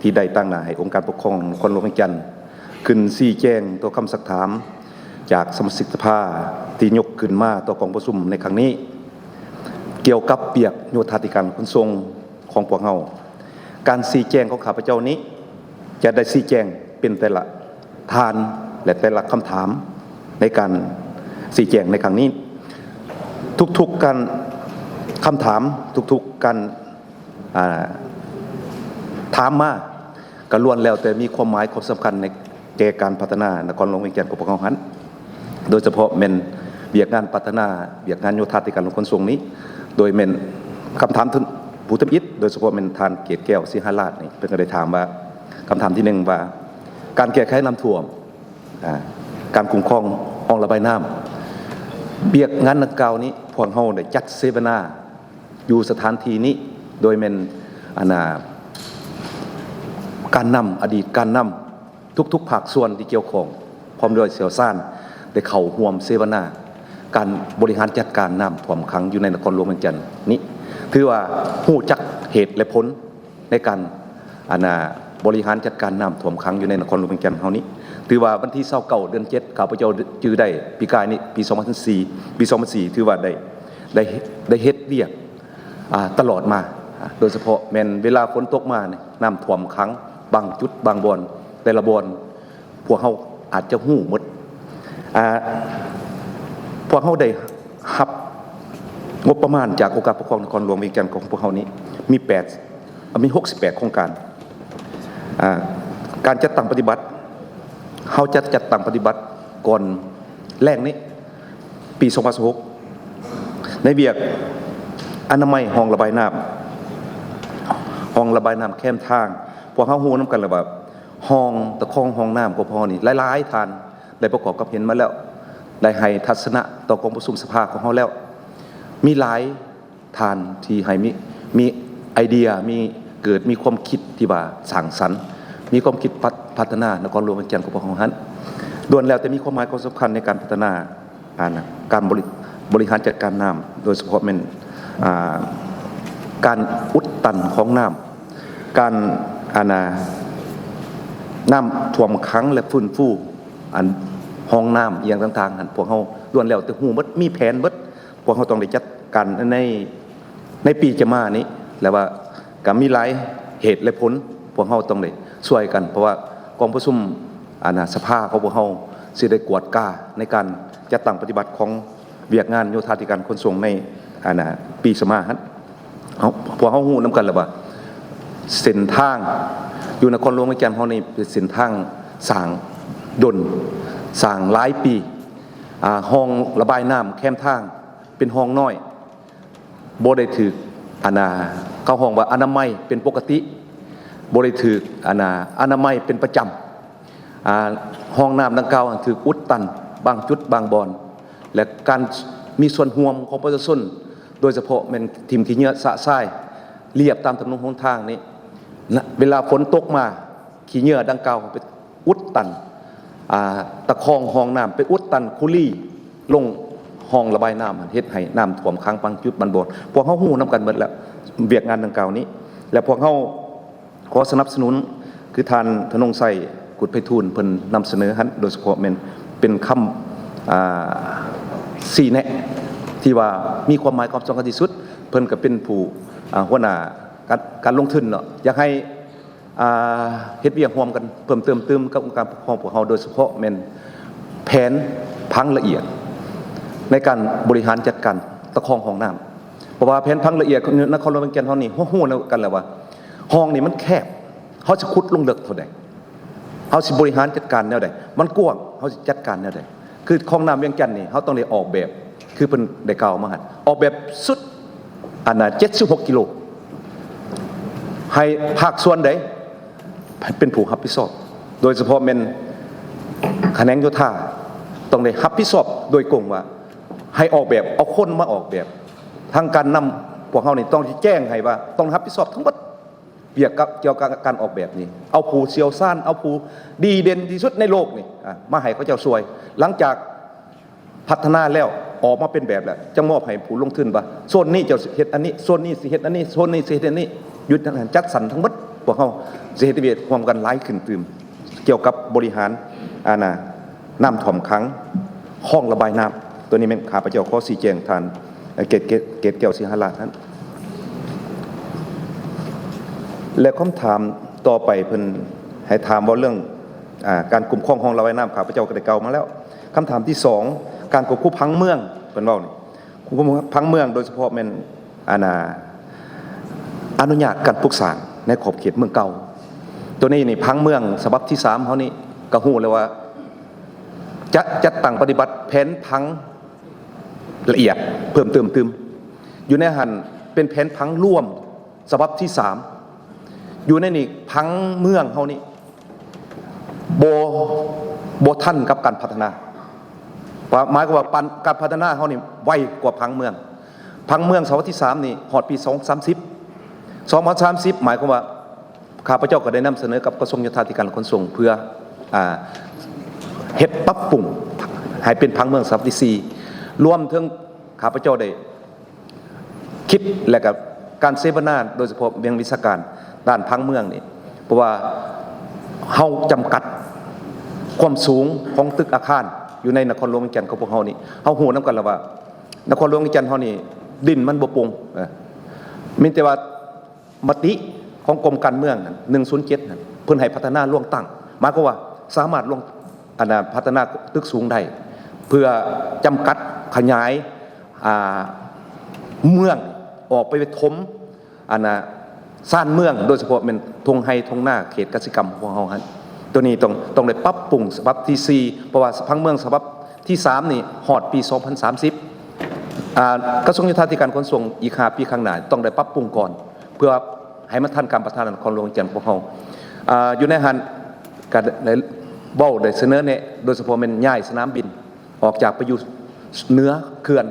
ທີ່ໄດ້ຕາງໜ້າໃຫ້ອົງການປົກຄອງນະຄອນຫຼວງວຽງຈັນ ຂຶ້ນຊີ້ແຈງຕໍ່ຄຳຊັກຖາມຈາກສະມາຊິກສະພາທີ່ຍົກຂຶ້ນມາຕໍ່ກອງປະຊຸມໃນຄັ້ງນີ້ ກ່ຽວກັບວຽກໂຍທາທິການຂົນສົ່ງຂອງພວກເຮົາ. ການຊີ້ແຈງຂອງຂ້າພະເຈົ້ານີ້ຈະໄດ້ຊີ້ແຈງເປັນແຕ່ລະທ່ານ ແລະ ແຕ່ລະຄຳຖາມໃນການຊີ້ແຈງໃນຄັ້ງນີ້. ທຸກໆການ ຄຳຖາມ ທຸກໆການ ອ່າ ຖາມມາ ກໍລ້ວນແລ້ວແຕ່ມີຄວາມໝາຍຄວາມສຳຄັນໃນແກ່ການພັດທະນານະຄອນຫຼວງວຽງຈັນຂອງພວກເຮົາຫັ້ນ ໂດຍສະເພາະແມ່ນວຽກງານພັດທະນາ ວຽກງານໂຍທາທິການຂົນສົ່ງນີ້ ໂດຍແມ່ນຄຳຖາມຜູ້ທຳອິດ ໂດຍສະເພາະແມ່ນທ່ານເກດແກ້ວ ສີຫະລາດນີ້ ເພິ່ນກໍໄດ້ຖາມວ່າ ຄຳຖາມທີໜຶ່ງວ່າ ການແກ້ໄຂນ້ຳຖ້ວມ ອ່າ ການຄຸ້ມຄອງຮ່ອງລະບາຍນ້ຳ ວຽກງານດັ່ງກ່າວນີ້ ພວກເຮົາໄດ້ຈັດເສວະນາ ຢູ່ສະຖານທີ່ນີ້ ໂດຍແມ່ນ ອັນນ່າ ການນຳ ອະດີດການນຳ ທຸກໆພາກສ່ວນທີ່ກ່ຽວຂ້ອງ ພ້ອມດ້ວຍຊ່ຽວຊານ ໄດ້ເຂົ້າຮ່ວມເສວະນາ ການບໍລິຫານຈັດການນ້ຳຖ້ວມຂັງຢູ່ໃນນະຄອນຫຼວງວຽງຈັນນີ້ ຖືວ່າຮູ້ຈັກເຫດ ແລະ ຜົນ ໃນການ ອັນນ່າ ບໍລິຫານຈັດການນ້ຳຖ້ວມຂັງຢູ່ໃນນະຄອນຫຼວງວຽງຈັນເຮົານີ້ ຖືວ່າວັນທີຊາວເກົ້າ ເດືອນເຈັດ ຂ້າພະເຈົ້າຈື່ໄດ້ ປີກາຍນີ້ ປີສອງພັນສີ່ ປີສອງພັນສີ່ ຖືວ່າໄດ້ ໄດ້ ໄດ້ເຮັດວຽກ ອ່າ ຕະຫຼອດມາ ອ່າ ໂດຍສະເພາະແມ່ນເວລາຝົນຕົກມານີ້ ນ້ຳຖ້ວມຂັງ ບາງຈຸດບາງບ່ອນ ແຕ່ລະບ່ອນ ພວກເຮົາອາດຈະຮູ້ໝົດ ອ່າ ພວກເຮົາໄດ້ຮັບງົບປະມານຈາກອົງການປົກຄອງນະຄອນຫຼວງວຽງຈັນຂອງພວກເຮົານີ້ ມີແປດ ມີຫົກສິບແປດໂຄງການ ອ່າ ການຈັດຕັ້ງປະຕິບັດ ເຮົາຈະຈັດຕັ້ງປະຕິບັດກ່ອນແລ້ງນີ້ ປີສອງພັນຊາວຫົກ ໃນວຽກອະນາໄມຮ່ອງລະບາຍນ້ຳ ຮ່ອງລະບາຍນ້ຳແຄມທາງ ພວກເຮົາຮູ້ນຳກັນແລ້ວວ່າ ຮ່ອງ ຕະຄອງຮ່ອງນ້ຳຂອງພວກເຮົານີ້ ຫຼາຍໆທ່ານໄດ້ປະກອບກັບເຫັນມາແລ້ວ ໄດ້ໃຫ້ທັດສະນະຕໍ່ກອງປະຊຸມສະພາຂອງເຮົາແລ້ວ ມີຫຼາຍທ່ານທີ່ໃຫ້ມີ ມີໄອເດຍ ມີ ເກີດມີຄວາມຄິດທີ່ວ່າສ້າງສັນ ມີຄວາມຄິດພັດ ພັດທະນານະຄອນຫຼວງວຽງຈັນຂອງພວກເຮົາຫັ້ນ ລ້ວນແລ້ວແຕ່ມີຄວາມໝາຍຄວາມສຳຄັນໃນການພັດທະນາ ອັນ ການບໍລິ ບໍລິຫານຈັດການນ້ຳ ໂດຍສະເພາະແມ່ນ ອ່າ ການອຸດຕັນຂອງນ້ຳ ການ ອັນນ່າ ນ້ຳຖ້ວມຂັງ ແລະ ຟື້ນຟູ ອັນ ຮ່ອງນ້ຳອີ່ຫຍັງຕ່າງໆຫັ້ນ ພວກເຮົາລ້ວນແລ້ວແຕ່ຮູ້ໝົດ ມີແຜນໝົດ ພວກເຮົາຕ້ອງໄດ້ຈັດການໃນ ໃນປີຈະມານີ້ ແລະວ່າກໍມີຫຼາຍເຫດ ແລະ ຜົນ ພວກເຮົາຕ້ອງໄດ້ຊ່ວຍກັນ ເພາະວ່າກອງປະຊຸມ ອັນນ່າ ສະພາຂອງພວກເຮົາຊິໄດ້ກວດກາໃນການຈັດຕັ້ງປະຕິບັດຂອງວຽກງານໂຍທາທິການຂົນສົ່ງໃນ ອັນນ່າ ປີຈະມາຫັ້ນ ເຮົາ ພວກເຮົາຮູ້ນຳກັນແລ້ວວ່າ ເສັ້ນທາງຢູ່ນະຄອນຫຼວງວຽງຈັນເຮົານີ້ເປັນເສັ້ນທາງສ້າງດົນ ສ້າງຫຼາຍປີ ອ່າ ຮ່ອງລະບາຍນ້ຳແຄມທາງເປັນຮ່ອງນ້ອຍ ບໍ່ໄດ້ຖືກ ອັນນ່າ ເຂົາຮ້ອງວ່າອະນາໄມເປັນປົກກະຕິ ບໍ່ໄດ້ຖືກ ອັນນ່າ ອະນາໄມເປັນປະຈຳ ອ່າ ຮ່ອງນ້ຳດັ່ງກ່າວຖືກອຸດຕັນບາງຈຸດບາງບ່ອນ ແລະ ການມີສ່ວນຮ່ວມຂອງປະຊາຊົນ ໂດຍສະເພາະແມ່ນຖິ້ມຂີ້ເຫຍື້ອຊະຊາຍລຽບຕາມຖະໜົນຫົນທາງນີ້ ເວລາຝົນຕົກມາ ຂີ້ເຫຍື້ອດັ່ງກ່າວໄປອຸດຕັນ ອ່າ ຕະຄອງຮ່ອງນ້ຳ ໄປອຸດຕັນຄູລີລົງຮ່ອງລະບາຍນ້ຳ ເຮັດໃຫ້ນ້ຳຖ້ວມຂັງບາງຈຸດບາງບ່ອນ ພວກເຮົາຮູ້ນຳກັນໝົດແລ້ວ ວຽກງານດັ່ງກ່າວນີ້ ແລະ ພວກເຮົາ ຂໍສະໜັບສະໜູນ ຄືທ່ານທະນົງໄຊ ກຸດໄພທູນ ເພິ່ນນຳສະເໜີຫັ້ນ ໂດຍສະເພາະແມ່ນເປັນຄຳ ອ່າ ຊີ້ແນະທີ່ວ່າມີຄວາມໝາຍຄວາມສຳຄັນທີ່ສຸດ ເພິ່ນກໍເປັນຜູ້ ອ່າ ຫົວໜ້າການ ການລົງທຶນເນາະ ຢາກໃຫ້ ອ່າ ເຮັດວຽກຮ່ວມກັນເພີ່ມເຕີມຕື່ມກັບອົງການປົກຄອງພວກເຮົາ ໂດຍສະເພາະແມ່ນແຜນຜັງລະອຽດໃນການບໍລິຫານຈັດການຕະຄອງຮ່ອງນ້ຳ ເພາະວ່າແຜນຜັງລະອຽດນະຄອນຫຼວງວຽງຈັນເຮົານີ້ ເຮົາຮູ້ນຳກັນແລ້ວວ່າ ຮ່ອງນີ້ມັນແຄບ ເຮົາຊິຂຸດລົງເລິກເທົ່າໃດ? ເຮົາຊິບໍລິຫານຈັດການແນວໃດ? ມັນກວ້າງ ເຮົາຊິຈັດການແນວໃດ? ຄືຄອງນ້ຳວຽງຈັນນີ້ ເຮົາຕ້ອງໄດ້ອອກແບບ ຄືເພິ່ນໄດ້ກ່າວມາຫັ້ນ ອອກແບບສຸດ ອັນນ່າ ເຈັດສິບຫົກກິໂລ ໃຫ້ພາກສ່ວນໃດເປັນຜູ້ຮັບຜິດຊອບ ໂດຍສະເພາະແມ່ນຂະແໜງໂຍທາ ຕ້ອງໄດ້ຮັບຜິດຊອບໂດຍກົງວ່າ ໃຫ້ອອກແບບ ເອົາຄົນມາອອກແບບ ທາງການນຳພວກເຮົານີ້ຕ້ອງຊິແຈ້ງໃຫ້ວ່າ ຕ້ອງຮັບຜິດຊອບທັງໝົດ ວຽກກັບ ກ່ຽວກັບການອອກແບບນີ້ ເອົາຜູ້ຊ່ຽວຊານ ເອົາຜູ້ດີເດັ່ນທີ່ສຸດໃນໂລກນີ້ ອ່າ ມາໃຫ້ເຂົາເຈົ້າຊ່ວຍ ຫຼັງຈາກພັດທະນາແລ້ວ ອອກມາເປັນແບບແລ້ວ ຈະມອບໃຫ້ຜູ້ລົງທຶນວ່າ ໂຊນນີ້ເຈົ້າຊິເຮັດອັນນີ້ ໂຊນນີ້ຊິເຮັດອັນນີ້ ໂຊນນີ້ຊິເຮັດອັນນີ້ ຢູ່ຫັ້ນ ຈັດສັນທັງໝົດ ພວກເຮົາຊິເຮັດວຽກຮ່ວມກັນຫຼາຍຂຶ້ນຕື່ມ ກ່ຽວກັບບໍລິຫານ ອັນນ່າ ນ້ຳຖ້ວມຂັງ, ຄອງລະບາຍນ້ຳ. ໂຕນີ້ແມ່ນຂ້າພະເຈົ້າຂໍຊີ້ແຈງທ່ານ ເອີ ເກດ ເກດ ເກດແກ້ວ ສີຫະລາດນັ້ນ. ແລະ ຄຳຖາມຕໍ່ໄປເພິ່ນໃຫ້ຖາມເວົ້າເລື່ອງ ອາ ການຄຸ້ມຄອງຮ່ອງລະບາຍນ້ຳ, ຂ້າພະເຈົ້າກໍໄດ້ກ່າວມາແລ້ວ. ຄຳຖາມທີສອງ ການຄວບຄຸມຜັງເມືອງ ເພິ່ນເວົ້ານີ້ ຄວບຄຸມຜັງເມືອງ ໂດຍສະເພາະແມ່ນ ອັນນ່າ ອະນຸຍາດການປຸກສ້າງໃນຂອບເຂດເມືອງເກົ່າ. ໂຕນີ້ນີ້ ຜັງເມືອງສະບັບທີສາມເຮົານີ້ກໍຮູ້ແລ້ວວ່າ ຈະຈັດຕັ້ງປະຕິບັດແຜນຜັງລະອຽດເພີ່ມເຕີມຕື່ມ. ຢູ່ໃນຫັ້ນເປັນແຜນຜັງລວມສະບັບທີສາມ. ຢູ່ໃນນີ້ຜັງເມືອງເຮົານີ້ ບໍ່ ບໍ່ທັນກັບການພັດທະນາ. ວ່າ ໝາຍຄວາມວ່າການ ການພັດທະນາເຮົານີ້ໄວກວ່າຜັງເມືອງ. ຜັງເມືອງສະບັບທີສາມນີ້ຮອດປີສອງພັນສາມສິບ ສອງພັນສາມສິບ ໝາຍຄວາມວ່າຂ້າພະເຈົ້າກໍໄດ້ນຳສະເໜີກັບກະຊວງໂຍທາທິການ ແລະ ຂົນສົ່ງ ເພື່ອ ອາ ເຮັດປັບປຸງໃຫ້ເປັນຜັງເມືອງສະບັບທີສີ່ ລວມເຖິງຂ້າພະເຈົ້າໄດ້ ຄິດ ແລະ ກະການເສວະນາ ໂດຍສະເພາະເລື່ອງວິຊາການດ້ານຜັງເມືອງນີ້ ເພາະວ່າເຮົາຈຳກັດຄວາມສູງຂອງຕຶກອາຄານຢູ່ໃນນະຄອນຫຼວງວຽງຈັນຂອງພວກເຮົານີ້. ເຮົາຮູ້ນຳກັນແລ້ວວ່ານະຄອນຫຼວງວຽງຈັນເຮົານີ້ດິນມັນບໍ່ໂປ່ງ ເອີ ມີແຕ່ວ່າມະຕິຂອງກົມການເມືອງນັ້ນ ໜຶ່ງສູນເຈັດນັ້ນ ເພິ່ນໃຫ້ພັດທະນາລວງຕັ້ງ ໝາຍຄວາມວ່າສາມາດລວງ ອັນນ່າ ພັດທະນາຕຶກສູງໄດ້ ເພື່ອຈຳກັດຂະຫຍາຍ ອ່າ ເມືອງອອກໄປຖົມ ອັນນ່າ ຊານເມືອງ ໂດຍສະເພາະແມ່ນທົ່ງໄຮ່ທົ່ງນາເຂດກະສິກຳຂອງເຮົາຫັ້ນ. ໂຕນີ້ຕ້ອງ ຕ້ອງໄດ້ປັບປຸງສະບັບທີສີ່ ເພາະວ່າຜັງເມືອງສະບັບທີສາມນີ້ຮອດປີສອງພັນສາມສິບ ອ່າ ກະຊວງໂຍທາທິການຂົນສົ່ງອີກຫ້າປີຂ້າງໜ້າຕ້ອງໄດ້ປັບປຸງກ່ອນ ເພື່ອໃຫ້ມັນທັນການພັດທະນານະຄອນຫຼວງວຽງຈັນຂອງເຮົາ. ອ່າ ຢູ່ໃນຫັ້ນກໍໄດ້ເວົ້າ ໄດ້ສະເໜີແນະ ໂດຍສະເພາະແມ່ນຍ້າຍສະໜາມບິນ ອອກຈາກໄປຢູ່ເໜືອເຂື່ອນ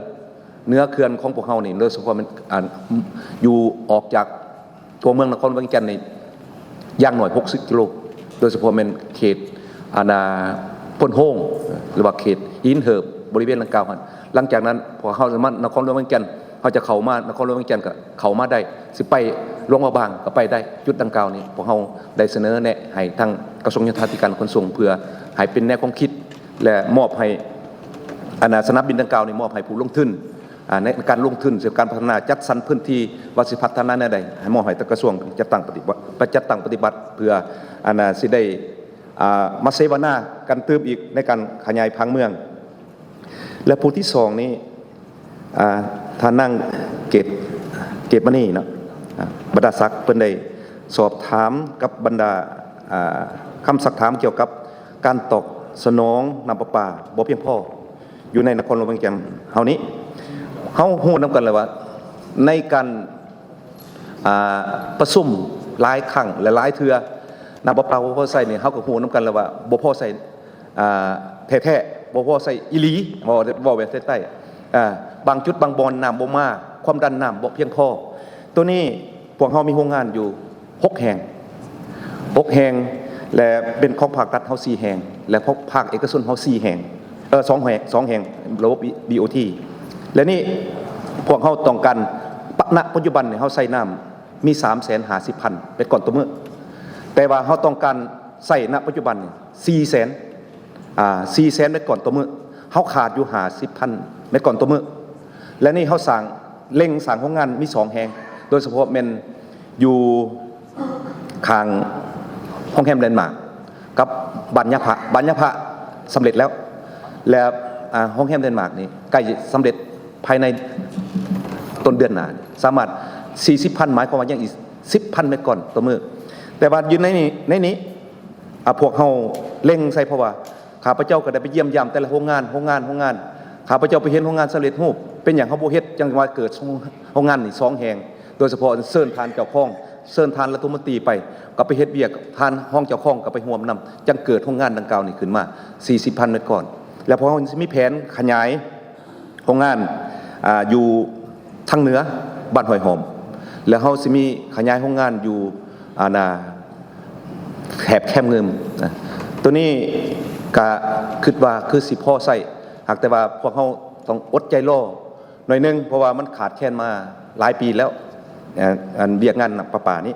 ເໜືອເຂື່ອນຂອງພວກເຮົານີ້ ໂດຍສະເພາະແມ່ນ ອ່າ ຢູ່ອອກຈາກຕົວເມືອງນະຄອນຫຼວງວຽງຈັນນີ້ຢ່າງໜ້ອຍຫົກສິບກິໂລ ໂດຍສະເພາະແມ່ນເຂດ ອັນນ່າ ໂພນໂຮງ ຫຼືວ່າເຂດຫີນເຫີບ ບໍລິເວນດັ່ງກ່າວຫັ້ນ. ຫຼັງຈາກນັ້ນ ພວກເຮົາມານະຄອນຫຼວງວຽງຈັນ ເຮົາຈະເຂົ້າມານະຄອນຫຼວງວຽງຈັນກໍເຂົ້າມາໄດ້ ຊິໄປຫຼວງພະບາງກໍໄປໄດ້. ຈຸດດັ່ງກ່າວນີ້ ພວກເຮົາໄດ້ສະເໜີແນະໃຫ້ທາງກະຊວງໂຍທາທິການຂົນສົ່ງ ເພື່ອໃຫ້ເປັນແນວຄວາມຄິດ ແລະ ມອບໃຫ້ ອັນນ່າ ສະໜາມບິນດັ່ງກ່າວນີ້ມອບໃຫ້ຜູ້ລົງທຶນ ອ່າ ໃນການລົງທຶນ ໃນການພັດທະນາ ຈັດສັນພື້ນທີ່ວ່າຊິພັດທະນາແນວໃດ ໃຫ້ມອບໃຫ້ກະຊວງຈັດຕັ້ງປະຕິບັດ ຈັດຕັ້ງປະຕິບັດ ເພື່ອ ອັນນ່າ ຊິໄດ້ ອ່າ ມາເສວະນາກັນຕື່ມອີກໃນການຂະຫຍາຍຜັງເມືອງ. ແລະ ຜູ້ທີສອງນີ້ ອ່າ ທ່ານນາງເກດ ເກດມະນີເນາະ ອ່າ ບັນດາສັກ ເພິ່ນໄດ້ສອບຖາມກັບບັນດາ ອ່າ ຄຳຊັກຖາມກ່ຽວກັບການຕອບສະໜອງນ້ຳປະປາບໍ່ພຽງພໍ ຢູ່ໃນນະຄອນຫຼວງວຽງຈັນເຮົານີ້. ເຮົາຮູ້ນຳກັນແລ້ວວ່າ ໃນການ ອ່າ ປະຊຸມຫຼາຍຄັ້ງ ແລະ ຫຼາຍເທື່ອ ນ້ຳປະປາບໍ່ພໍໃຊ້ນີ້ ເຮົາກໍຮູ້ນຳກັນແລ້ວວ່າບໍ່ພໍໃຊ້ ອ່າ ແທ້ໆ ບໍ່ພໍໃຊ້ອີ່ຫຼີ ເວົ້າ ເວົ້າແບບໃຕ້ໆ ອ່າ ບາງຈຸດບາງບ່ອນນ້ຳບໍ່ມາ ຄວາມດັນນ້ຳບໍ່ພຽງພໍ. ໂຕນີ້ພວກເຮົາມີໂຮງງານຢູ່ ຫົກແຫ່ງ ຫົກແຫ່ງ ແລະ ເປັນຂອງພາກລັດເຮົາສີ່ແຫ່ງ ແລະ ຂອງພາກເອກະຊົນເຮົາສີ່ແຫ່ງ ເອີ ສອງແຫ່ງ ສອງແຫ່ງ ລະບົບ ບີ ບີ ໂອ ທີ ແລະ ນີ້ພວກເຮົາຕ້ອງການ ປະ ນະປັດຈຸບັນນີ້ເຮົາໃຊ້ນ້ຳມີສາມແສນຫ້າສິບພັນແມັດກ້ອນຕໍ່ມື້ ແຕ່ວ່າເຮົາຕ້ອງການໃຊ້ນະປັດຈຸບັນນີ້ສີ່ແສນ ອ່າ ສີ່ແສນແມັດກ້ອນຕໍ່ມື້ ເຮົາຂາດຢູ່ຫ້າສິບພັນແມັດກ້ອນຕໍ່ມື້ ແລະ ນີ້ເຮົາສ້າງ ເລັ່ງສ້າງໂຮງງານມີສອງແຫ່ງ ໂດຍສະເພາະແມ່ນຢູ່ຂ້າງໂຮງແຮມແດນມາກກັບບ້ານຍາພະ ບ້ານຍາພະສຳເລັດແລ້ວ ແລະ ອ່າ ໂຮງແຮມແດນມາກນີ້ໃກ້ສຳເລັດພາຍໃນຕົ້ນເດືອນໜ້າ ສາມາດສີ່ສິບພັນ ໝາຍຄວາມວ່າຍັງອີກສິບພັນແມັດກ້ອນຕໍ່ມື້ ແຕ່ວ່າຢູ່ໃນນີ້ ໃນນີ້ ອ່າ ພວກເຮົາເລັ່ງໃສ່ ເພາະວ່າ ຂ້າພະເຈົ້າກໍໄດ້ໄປຢ້ຽມຢາມແຕ່ລະໂຮງງານ ໂຮງງານ ໂຮງງານ ຂ້າພະເຈົ້າໄປເຫັນໂຮງງານສຳເລັດຮູບ ເປັນຫຍັງເຮົາບໍ່ເຮັດ ຈັ່ງວ່າເກີດໂຮງງານນີ້ສອງແຫ່ງ ໂດຍສະເພາະເຊີນທ່ານເຈົ້າຄອງ ເຊີນທ່ານລັດຖະມົນຕີໄປ ກໍໄປເຮັດວຽກ ທ່ານຮອງເຈົ້າຄອງກໍໄປຮ່ວມນຳ ຈັ່ງເກີດໂຮງງານດັ່ງກ່າວນີ້ຂຶ້ນມາສີ່ສິບພັນແມັດກ້ອນ ແລ້ວພວກເຮົາຊິມີແຜນຂະຫຍາຍ ໂຮງງານ ອ່າ ຢູ່ທາງເໜືອບ້ານຫ້ວຍຫອມ ແລ້ວເຮົາຊິມີຂະຫຍາຍໂຮງງານຢູ່ ອ່າ ນາ ແຖບແຄມງື່ມນະ ໂຕນີ້ກະຄິດວ່າຄືຊິພໍໃຊ້ ຫາກແຕ່ວ່າພວກເຮົາຕ້ອງອົດໃຈລໍໜ້ອຍໜຶ່ງ ເພາະວ່າມັນຂາດແຄນມາຫຼາຍປີແລ້ວ ອັນ ອັນວຽກງານນ້ຳປະປານີ້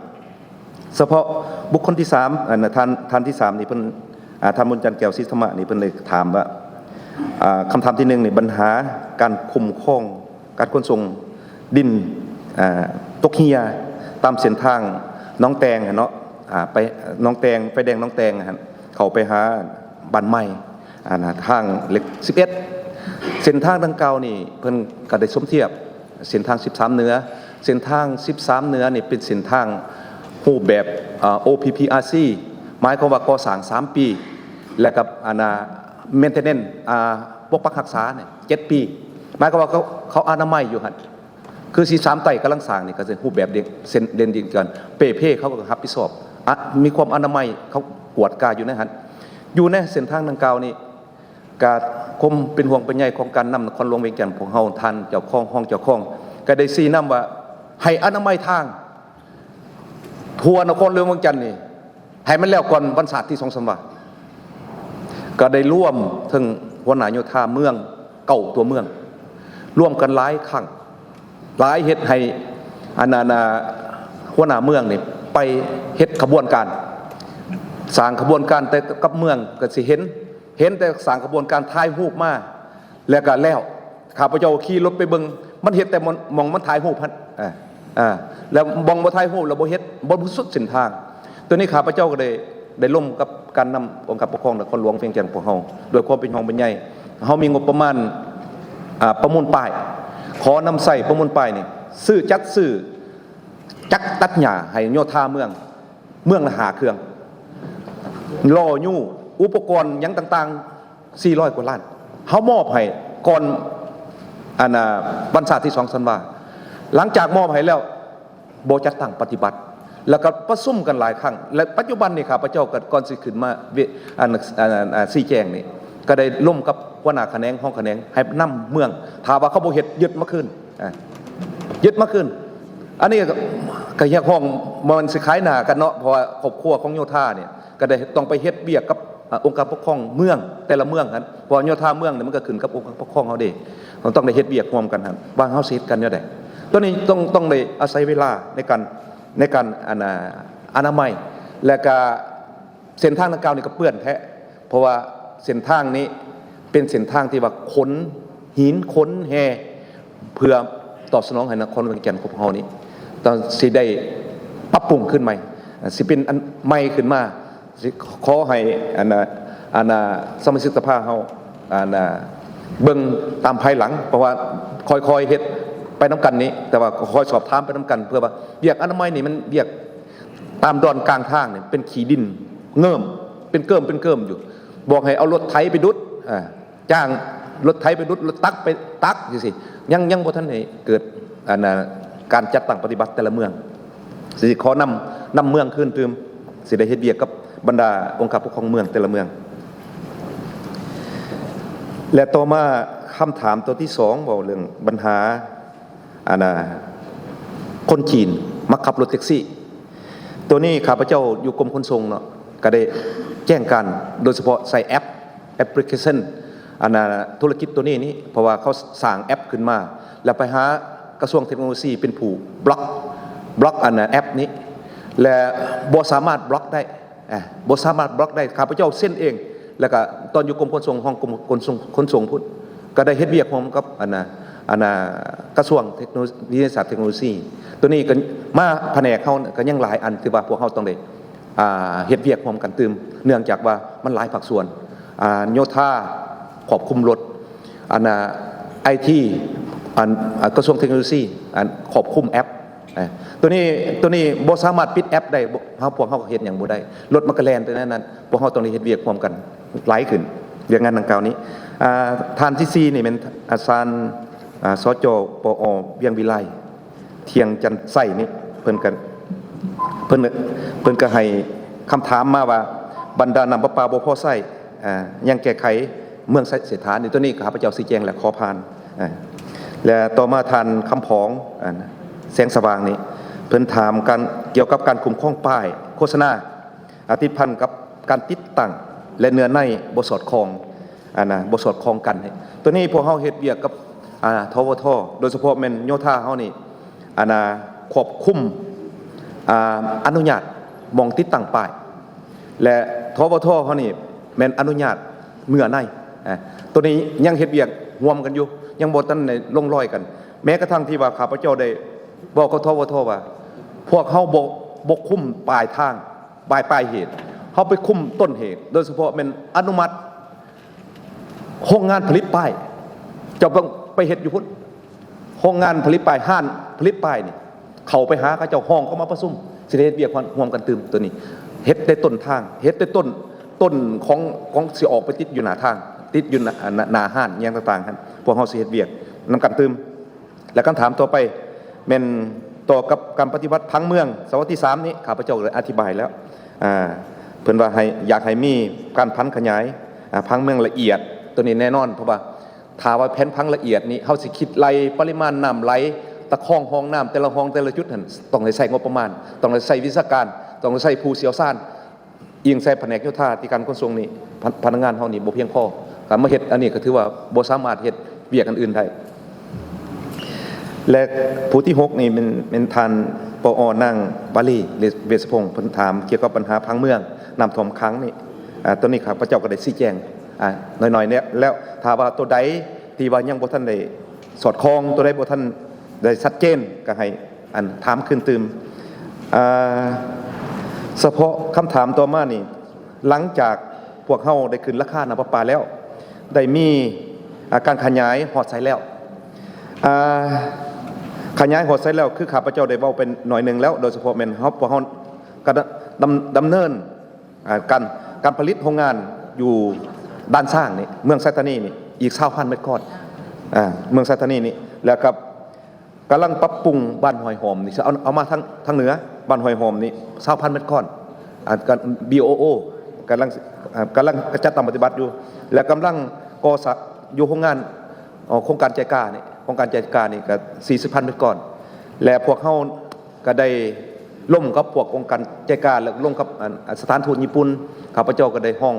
ສະເພາະບຸກຄົນທີສາມ ອັນ ທ່ານ ທ່ານທີສາມນີ້ເພິ່ນ ອາ ທ່ານບຸນຈັນ ແກ້ວສີທຳມະນີ້ ເພິ່ນໄດ້ຖາມວ່າ ອາ ຄຳຖາມທີໜຶ່ງນີ້ ບັນຫາການຄຸ້ມຄອງການຂົນສົ່ງດິນ ອາ ຕົກເຮ່ຍຕາມເສັ້ນທາງໜອງແຕງຫັ້ນເນາະ ອາ ໄປໜອງແຕງ ໄຟແດງໜອງແຕງຫັ້ນ ເຂົ້າໄປຫາບ້ານໃໝ່ ອັນນະ ທາງເລກສິບເອັດ ເສັ້ນທາງດັ່ງກ່າວນີ້ ເພິ່ນກໍໄດ້ສົມທຽບເສັ້ນທາງສິບສາມເໜືອ. ເສັ້ນທາງສິບສາມເໜືອນີ້ເປັນເສັ້ນທາງຮູບແບບ ອາ ໂອພີພີອາຊີ ໝາຍຄວາມວ່າກໍ່ສ້າງສາມປີ ແລະ ກັບ ອັນນະ ເມັນເທນແນນ ອາ ປົກປັກຮັກສານີ້ເຈັດປີ ໝາຍຄວາມວ່າເຂົາ ເຂົາອະນາໄມຢູ່ຫັ້ນ ຄືສີສາມໃຕ້ກຳລັງສ້າງນີ້ ກໍເປັນຮູບແບບເດ ເສັ້ນເລນດິນກັນ ເປ່ເພເຂົາກໍຮັບຜິດຊອບ ອະ ມີຄວາມອະນາໄມ ເຂົາກວດກາຢູ່ໃນຫັ້ນ. ຢູ່ໃນເສັ້ນທາງດັ່ງກ່າວນີ້ ກະຄວາມເປັນຫ່ວງເປັນໃຍຂອງການນຳນະຄອນຫຼວງວຽງຈັນ ພວກເຮົາ ທ່ານເຈົ້າຄອງ ຮອງເຈົ້າຄອງ ກະໄດ້ຊີ້ນຳວ່າໃຫ້ອະນາໄມທາງ ທົ່ວນະຄອນຫຼວງວຽງຈັນນີ້ ໃຫ້ມັນແລ້ວກ່ອນວັນຊາດທີສອງທັນວາ ກໍໄດ້ລວມເຖິງຫົວໜ້າໂຍທາເມືອງເກົ້າຕົວເມືອງ ລວມກັນຫຼາຍຄັ້ງ ຫຼາຍເຮັດໃຫ້ ອັນນັ້ນ ອາ ຫົວໜ້າເມືອງນີ້ໄປເຮັດຂະບວນການ ສ້າງຂະບວນການ ແຕ່ກັບເມືອງກໍຊິເຫັນ ເຫັນແຕ່ສ້າງຂະບວນການ ຖ່າຍຮູບມາ ແລ້ວກໍແລ້ວ. ຂ້າພະເຈົ້າຂີ່ລົດໄປເບິ່ງ ມັນເຮັດແຕ່ໝ່ອງ ໝ່ອງມັນຖ່າຍຮູບຫັ້ນ ອາ ອາ ແລ້ວໝ່ອງບໍ່ຖ່າຍຮູບ ແລ້ວບໍ່ເຮັດ ບໍ່ສຸດເສັ້ນທາງ. ໂຕນີ້ຂ້າພະເຈົ້າກໍໄດ້ ໄດ້ລົມກັບການນຳອົງການປົກຄອງນະຄອນຫຼວງວຽງຈັນພວກເຮົາ ດ້ວຍຄວາມເປັນຫ່ວງເປັນໃຍ. ເຮົາມີງົບປະມານ ອາ ປະມູນປ້າຍ ຂໍນຳໃຊ້ປະມູນປ້າຍນີ້ ຊື້ ຈັດຊື້ຈັກຕັດຫຍ້າໃຫ້ໂຍທາເມືອງ ເມືອງລະຫ້າເຄື່ອງ ລໍ້ຍູ້ ອຸປະກອນຫຍັງຕ່າງໆ ສີ່ຮ້ອຍກວ່າລ້ານ ເຮົາມອບໃຫ້ກ່ອນ ອັນ ອາ ວັນຊາດທີສອງທັນວາ. ຫຼັງຈາກມອບໃຫ້ແລ້ວ ບໍ່ຈັດຕັ້ງປະຕິບັດ ແລ້ວກໍປະຊຸມກັນຫຼາຍຄັ້ງ ແລະ ປັດຈຸບັນນີ້ຂ້າພະເຈົ້າກໍກ່ອນຊິຂຶ້ນມາ ອັນ ອາ ອາ ຊີ້ແຈງນີ້ ກໍໄດ້ລົມກັບຫົວໜ້າຂະແໜງ ຮອງຂະແໜງ ໃຫ້ນຳເມືອງ ຖ້າວ່າເຂົາບໍ່ເຮັດ ຍຶດມາຄືນ ອາ ຍຶດມາຄືນ. ອັນນີ້ກໍ ກໍຮຽກຮ້ອງ ບໍ່ແມ່ນຊິຂາຍໜ້າກັນເນາະ ເພາະວ່າຄອບຄົວຂອງໂຍທານີ້ ກໍໄດ້ຕ້ອງໄປເຮັດວຽກກັບ ອາ ອົງການປົກຄອງເມືອງແຕ່ລະເມືອງຫັ້ນ ເພາະໂຍທາເມືອງນີ້ມັນກໍຂຶ້ນກັບອົງການປົກຄອງເຮົາເດ້ ເຮົາຕ້ອງໄດ້ເຮັດວຽກຮ່ວມກັນຫັ້ນ ວ່າເຮົາຊິເຮັດກັນແນວໃດ. ໂຕນີ້ຕ້ອງ ຕ້ອງໄດ້ອາໄສເວລາໃນການ ໃນການ ອັນ ອາ ອະນາໄມ ແລະກະເສັ້ນທາງດັ່ງກ່າວນີ້ກໍເປື້ອນແທ້ ເພາະວ່າເສັ້ນທາງນີ້ເປັນເສັ້ນທາງທີ່ວ່າຂົນຫີນຂົນແຮ່ ເພື່ອຕອບສະໜອງໃຫ້ນະຄອນວຽງຈັນຂອງເຮົານີ້ ຕ້ອງຊິໄດ້ປັບປຸງຂຶ້ນໃໝ່ ຊິເປັນອັນໃໝ່ຂຶ້ນມາ. ຊິຂໍໃຫ້ອັນນ່າ ອັນນ່າ ສະມາຊິກສະພາເຮົາ ອັນນ່າ ເບິ່ງຕາມພາຍຫຼັງ ເພາະວ່າຄ່ອຍໆເຮັດໄປນຳກັນນີ້ ແຕ່ວ່າກໍຄ່ອຍສອບຖາມໄປນຳກັນ ເພື່ອວ່າວຽກອະນາໄມນີ້ມັນວຽກຕາມດອນກາງທາງນີ້ເປັນຂີ້ດິນເງິ້ມ ເປັນເກີ້ມເປັນເກີ້ມຢູ່ ບອກໃຫ້ເອົາລົດໄຖໄປດຸດ ອາ ຈ້າງລົດໄຖໄປດຸດ ລົດຕັກໄປຕັກຈັ່ງຊີ້ ຍັງ ຍັງບໍ່ທັນໄດ້ເກີດ ອັນນ່າ ການຈັດຕັ້ງປະຕິບັດແຕ່ລະເມືອງ ຊິຂໍນຳ ນຳເມືອງຄືນຕື່ມ ຊິໄດ້ເຮັດວຽກກັບບັນດາອົງການປົກຄອງເມືອງແຕ່ລະເມືອງ. ແລະຕໍ່ມາຄຳຖາມຕົວທີສອງ ເວົ້າເລື່ອງບັນຫາ ອັນນ່າ ຄົນຈີນມັກຂັບລົດແທັກຊີ. ໂຕນີ້ຂ້າພະເຈົ້າຢູ່ກົມຂົນສົ່ງເນາະ ກໍໄດ້ແຈ້ງການ ໂດຍສະເພາະໃຊ້ແອັບ ແອັບພລິເຄຊັນ ອັນນ່າ ທຸລະກິດໂຕນີ້ນີ້ ເພາະວ່າເຂົາສ້າງແອັບຂຶ້ນມາ ແລ້ວໄປຫາກະຊວງເທັກໂນໂລຊີເປັນຜູ້ບລັອກ ບລັອກ ອັນນ່າ ແອັບນີ້ ແລະບໍ່ສາມາດບລັອກໄດ້ ອາ ບໍ່ສາມາດບລັອກໄດ້ ຂ້າພະເຈົ້າເຊັນເອງ ແລ້ວກະຕອນຢູ່ກົມຂົນສົ່ງ ຫ້ອງກົມຂົນສົ່ງ ຂົນສົ່ງພຸ້ນ ກໍໄດ້ເຮັດວຽກຮ່ວມກັບ ອັນນ່າ ອັນນ່າ ກະຊວງເທັກໂນໂລ ວິທະຍາສາດເທັກໂນໂລຊີ. ໂຕນີ້ກໍມາພະແນກເຮົາກໍຍັງຫຼາຍອັນທີ່ວ່າພວກເຮົາຕ້ອງໄດ້ ອ່າ ເຮັດວຽກຮ່ວມກັນຕື່ມ ເນື່ອງຈາກວ່າມັນຫຼາຍພາກສ່ວນ ອ່າ ໂຍທາຄວບຄຸມລົດ ອັນນ່າ ໄອທີ ອັນ ອ່າ ກະຊວງເທັກໂນໂລຊີ ອັນຄວບຄຸມແອັບ ອ່າ ໂຕນີ້ ໂຕນີ້ບໍ່ສາມາດປິດແອັບໄດ້ ເຮົາ ພວກເຮົາກໍເຮັດຫຍັງບໍ່ໄດ້ ລົດມັນກໍແລ່ນໄປໃນນັ້ນ ພວກເຮົາຕ້ອງໄດ້ເຮັດວຽກຮ່ວມກັນຫຼາຍຂຶ້ນ ວຽກງານດັ່ງກ່າວນີ້. ອ່າ ທ່ານທີສີ່ນີ້ແມ່ນ ອາ ທ່ານ ອ່າ ສຈ ປອ ວຽງວິໄລ ທ່ຽງຈັນໄຊນີ້ ເພິ່ນກໍ ເພິ່ນ ເພິ່ນກໍໃຫ້ຄຳຖາມມາວ່າ ບັນດານ້ຳປະປາບໍ່ພໍໃຊ້ ອ່າ ຍັງແກ້ໄຂເມືອງໄຊເສດຖານີ້ ໂຕນີ້ຂ້າພະເຈົ້າຊີ້ແຈງແລ້ວ ຂໍຜ່ານ. ອ່າ ແລະຕໍ່ມາທ່ານຄຳຜອງ ອ່າ ແສງສະຫວ່າງນີ້ ເພິ່ນຖາມການ ກ່ຽວກັບການຄຸ້ມຄອງປ້າຍໂຄສະນາ ອາ ຕິດພັນກັບການຕິດຕັ້ງ ແລະ ເນື້ອໃນບໍ່ສອດຄ່ອງ ອັນນ່າ ບໍ່ສອດຄ່ອງກັນ. ໂຕນີ້ພວກເຮົາເຮັດວຽກກັບ ອາ ທວທ ໂດຍສະເພາະແມ່ນໂຍທາເຮົານີ້ ອັນນ່າ ຄວບຄຸມ ອາ ອະນຸຍາດ ໝ່ອງຕິດຕັ້ງປ້າຍ ແລະ ທວທ ເຮົານີ້ແມ່ນອະນຸຍາດເນື້ອໃນ. ອາ ໂຕນີ້ຍັງເຮັດວຽກຮ່ວມກັນຢູ່ ຍັງບໍ່ທັນໄດ້ລົງລອຍກັນ. ແມ້ກະທັ່ງທີ່ວ່າຂ້າພະເຈົ້າໄດ້ບອກກັບ ທວທ ວ່າ ພວກເຮົາບໍ່ ບໍ່ຄຸມປາຍທາງ ປາຍ ປາຍເຫດ, ເຮົາໄປຄຸມຕົ້ນເຫດ ໂດຍສະເພາະແມ່ນອະນຸມັດ ໂຮງງານຜະລິດປ້າຍ ເຈົ້າຕ້ອງໄປເຮັດຢູ່ພຸ້ນ. ໂຮງງານຜະລິດປ້າຍ ຮ້ານຜະລິດປ້າຍນີ້ ເຂົ້າໄປຫາເຂົາເຈົ້າ ຮ້ອງເຂົາມາປະຊຸມ ຊິໄດ້ເຮັດວຽກຮ່ວມກັນຕື່ມ. ໂຕນີ້ເຮັດແຕ່ຕົ້ນທາງ ເຮັດແຕ່ຕົ້ນ ຕົ້ນຂອງ ຂອງຊິອອກໄປຕິດຢູ່ໜ້າທາງ ຕິດຢູ່ໜ້າ ໜ້າ ໜ້າຮ້ານຫຍັງຕ່າງໆຫັ້ນ ພວກເຮົາຊິເຮັດວຽກນຳກັນຕື່ມ. ແລະ ຄຳຖາມຕໍ່ໄປແມ່ນຕໍ່ກັບການປະຕິບັດຜັງເມືອງສະບັບທີສາມນີ້ ຂ້າພະເຈົ້າໄດ້ອະທິບາຍແລ້ວ. ອາ ເພິ່ນວ່າໃຫ້ ຢາກໃຫ້ມີການຜັນຂະຫຍາຍ ອາ ຜັງເມືອງລະອຽດ. ໂຕນີ້ແນ່ນອນ ເພາະວ່າຖ້າວ່າແຜນຜັງລະອຽດນີ້ ເຮົາຊິຄິດໄລ່ປະລິມານນ້ຳໄຫຼ ຕະຄອງຮ່ອງນ້ຳແຕ່ລະຮ່ອງແຕ່ລະຈຸດຫັ້ນ ຕ້ອງໄດ້ໃຊ້ງົບປະມານ ຕ້ອງໄດ້ໃຊ້ວິຊາການ ຕ້ອງໄດ້ໃຊ້ຜູ້ຊ່ຽວຊານ. ອີງໃສ່ພະແນກໂຍທາທິການຂົນສົ່ງນີ້ ພະ ພະນັກງານເຮົານີ້ບໍ່ພຽງພໍ ການມາເຮັດອັນນີ້ກໍຖືວ່າບໍ່ສາມາດເຮັດວຽກອັນອື່ນໄດ້. ແລະ ຜູ້ທີຫົກນີ້ແມ່ນ ແມ່ນທ່ານ ປອ ນາງວາລີ ເວ ເວດສະພົງ ເພິ່ນຖາມກ່ຽວກັບບັນຫາຜັງເມືອງ ນ້ຳຖ້ວມຂັງນີ້. ອາ ໂຕນີ້ຂ້າພະເຈົ້າກໍໄດ້ຊີ້ແຈງ ອາ ໜ້ອຍໆແລ້ວ ຖ້າວ່າໂຕໃດທີ່ວ່າຍັງບໍ່ທັນໄດ້ສອດຄ່ອງ ໂຕໃດບໍ່ທັນໄດ້ຊັດເຈນ ກໍໃຫ້ ອັນ ຖາມຄືນຕື່ມ. ອາ ສະເພາະຄຳຖາມຕໍ່ມານີ້ ຫຼັງຈາກພວກເຮົາໄດ້ຂຶ້ນລາຄານ້ຳປະປາແລ້ວ ໄດ້ມີ ອາ ການຂະຫຍາຍຮອດໃສແລ້ວ? ອາ ຂະຫຍາຍຮອດໃສແລ້ວ ຄືຂ້າພະເຈົ້າໄດ້ເວົ້າໄປໜ້ອຍໜຶ່ງແລ້ວ ໂດຍສະເພາະແມ່ນເຮົາ ພວກເຮົາກະດຳ ດຳ ດຳເນີນ ອາ ການ ການຜະລິດໂຮງງານຢູ່ດ່ານຊ້າງນີ້ ເມືອງໄຊທານີນີ້ ອີກຊາວພັນແມັດກ້ອນ ອາ ເມືອງໄຊທານີນີ້ ແລ້ວກໍ ກຳລັງປັບປຸງບ້ານຫ້ວຍຫອມນີ້ ເອົາ ເອົາມາທາງ ທາງເໜືອ ບ້ານຫ້ວຍຫອມນີ້ ຊາວພັນແມັດກ້ອນ ອາ ການ ບີໂອໂອ ກຳລັງ ອາ ກຳລັງຈັດຕັ້ງປະຕິບັດຢູ່ ແລະ ກຳລັງກໍ່ສ້າງຢູ່ໂຮງງານ ໂຄງການໃຈການີ້ ໂຄງການໃຈການີ້ກໍສີ່ສິບພັນແມັດກ້ອນ ແລະ ພວກເຮົາກໍໄດ້ລົມກັບພວກອົງການໃຈກາ ແລະ ລົມກັບ ອັນ ສະຖານທູດຍີ່ປຸ່ນ ຂ້າພະເຈົ້າກໍໄດ້ຮ້ອງ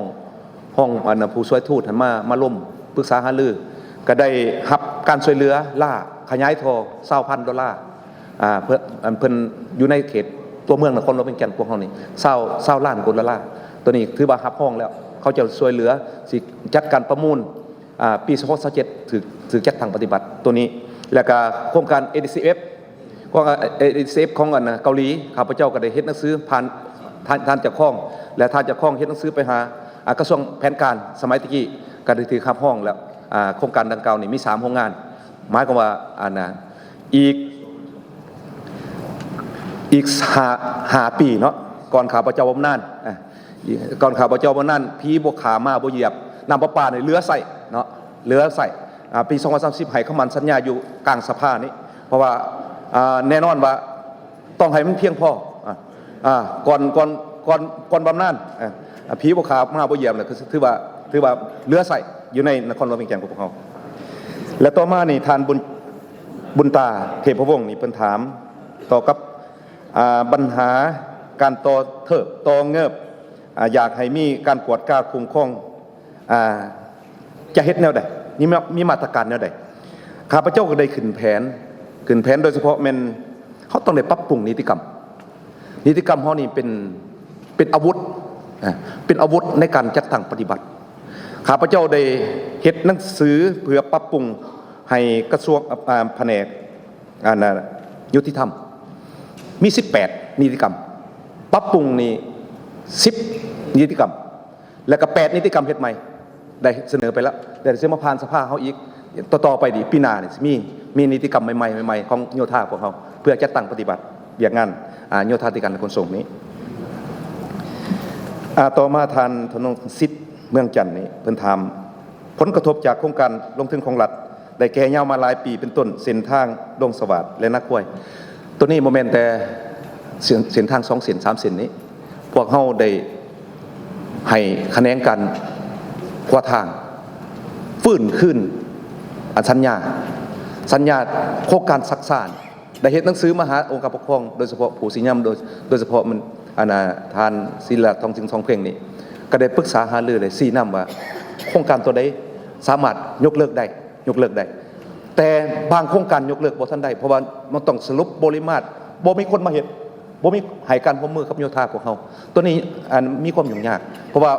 ຮ້ອງ ອັນ ຜູ້ຊ່ວຍທູດຫັ້ນມາ ມາລົມປຶກສາຫາລື ກໍໄດ້ຮັບການຊ່ວຍເຫຼືອລ້າຂະຫຍາຍທໍ່ຊາວພັນໂດລາ ອາ ເພິ່ນ ອັນ ເພິ່ນຢູ່ໃນເຂດຕົວເມືອງນະຄອນຫຼວງວຽງຈັນພວກເຮົານີ້ ຊາວ ຊາວລ້ານກວ່າໂດລາ. ໂຕນີ້ຖືວ່າຮັບຮອງແລ້ວ ເຂົາເຈົ້າຊ່ວຍເຫຼືອ ຊິຈັດການປະມູນ ອາ ປີສອງພັນຊາວເຈັດ ຖືກ ຖືກຈັດຕັ້ງປະຕິບັດໂຕນີ້ ແລ້ວກະໂຄງການ ເອດີຊີເອັຟ ຂອງ ເອດີຊີເອັຟ ຂອງ ອັນ ເກົາຫຼີ ຂ້າພະເຈົ້າກໍໄດ້ເຮັດໜັງສືຜ່ານທ່ານ ທ່ານເຈົ້າຄອງ ແລະ ທ່ານເຈົ້າຄອງເຮັດໜັງສືໄປຫາ ອາ ກະຊວງແຜນການສະໄໝຕະກີ້ ກໍໄດ້ຖືກຮັບຮອງແລ້ວ. ອາ ໂຄງການດັ່ງກ່າວນີ້ມີສາມໂຮງງານ ໝາຍຄວາມວ່າ ອັນ ອີກ ອີກຫ້າ ຫ້າປີເນາະ ກ່ອນຂ້າພະເຈົ້າບຳນານ ອາ ກ່ອນຂ້າພະເຈົ້າບຳນານ ຜີບໍ່ຂ້າ ໝາບໍ່ຢຽບ ນ້ຳປະປານີ້ເຫຼືອໃຊ້ເນາະ ເຫຼືອໃຊ້. ອາ ປີສອງພັນສາມສິບ ໃຫ້ຄຳໝັ້ນສັນຍາຢູ່ກາງສະພານີ້ ເພາະວ່າ ອາ ແນ່ນອນວ່າຕ້ອງໃຫ້ມັນພຽງພໍ ອາ ອາ ກ່ອນ ກ່ອນ ກ່ອນ ກ່ອນບຳນານ ອາ ຜີບໍ່ຂ້າ ໝາບໍ່ຢຽບ ກໍຖືວ່າ ຖືວ່າເຫຼືອໃຊ້ຢູ່ໃນນະຄອນຫຼວງວຽງຈັນຂອງພວກເຮົາ. ແລະ ຕໍ່ມານີ້ ທ່ານ ບຸນ ບຸນຕາ ເທບພະວົງ ນີ້ ເພິ່ນຖາມຕໍ່ກັບ ອາ ບັນຫາການຕໍ່ເທີບຕໍ່ເງີບ ອາ ຢາກໃຫ້ມີການກວດກາຄຸ້ມຄອງ ອາ ຈະເຮັດແນວໃດ? ມີມາ ມີມາດຕະການແນວໃດ? ຂ້າພະເຈົ້າກໍໄດ້ຂຶ້ນແຜນ ຂຶ້ນແຜນໂດຍສະເພາະແມ່ນເຮົາຕ້ອງໄດ້ປັບປຸງນິຕິກຳ. ນິຕິກຳເຮົານີ້ເປັນ ເປັນອາວຸດ ອາ ເປັນອາວຸດໃນການຈັດຕັ້ງປະຕິບັດ. ຂ້າພະເຈົ້າໄດ້ເຮັດໜັງສືເພື່ອປັບປຸງໃຫ້ກະຊວງ ອາ ພະແນກ ອັນ ຍຸຕິທຳ ມີສິບແປດນິຕິກຳ ປັບປຸງນີ້ສິບນິຕິກຳ ແລ້ວກໍແປດນິຕິກຳເຮັດໃໝ່ ໄດ້ສະເໜີໄປແລ້ວ ແລ້ວຊິມາຜ່ານສະພາເຮົາອີກ ຕໍ່ໆໄປນີ້ ປີໜ້ານີ້ຊິມີ ມີນິຕິກຳໃໝ່ໆ ໃໝ່ໆຂອງໂຍທາພວກເຮົາ ເພື່ອຈັດຕັ້ງປະຕິບັດວຽກງານ ອາ ໂຍທາທິການ ແລະ ຂົນສົ່ງນີ້. ອາ ຕໍ່ມາທ່ານ ທະນົງສິດ ເມືອງຈັນນີ້ ເພິ່ນຖາມ ຜົນກະທົບຈາກໂຄງການລົງທຶນຂອງລັດ ໄດ້ແກ່ຍາວມາຫຼາຍປີ ເປັນຕົ້ນເສັ້ນທາງດົງສະຫວາດ ແລະ ນາຄວາຍ. ໂຕນີ້ບໍ່ແມ່ນແຕ່ເສັ້ນ ເສັ້ນທາງສອງເສັ້ນ ສາມເສັ້ນນີ້ ພວກເຮົາໄດ້ໃຫ້ຂະແໜງການຂົວທາງຟື້ນຄືນ ອັນ ສັນຍາ ສັນຍາໂຄງການຊັກຊ້າ ໄດ້ເຮັດໜັງສືມາຫາອົງການປົກຄອງ ໂດຍສະເພາະຜູ້ຊີ້ນຳ ໂດຍ ໂດຍສະເພາະມັນ ອັນ ທ່ານ ສີລະ ທອງເພັງ ທອງເພັງນີ້ ກໍໄດ້ປຶກສາຫາລື ແລະ ຊີ້ນຳວ່າ ໂຄງການຕົວໃດສາມາດຍົກເລີກໄດ້ ຍົກເລີກໄດ້ ແຕ່ບາງໂຄງການຍົກເລີກບໍ່ທັນໄດ້ ເພາະວ່າມັນຕ້ອງສະຫຼຸບບໍລິມາດ ບໍ່ມີຄົນມາເຮັດ ບໍ່ມີໃຫ້ການຮ່ວມມືກັບໂຍທາພວກເຮົາ. ໂຕນີ້ ອັນ ມີຄວາມຫຍຸ້ງຍາກ ເພາະວ່າ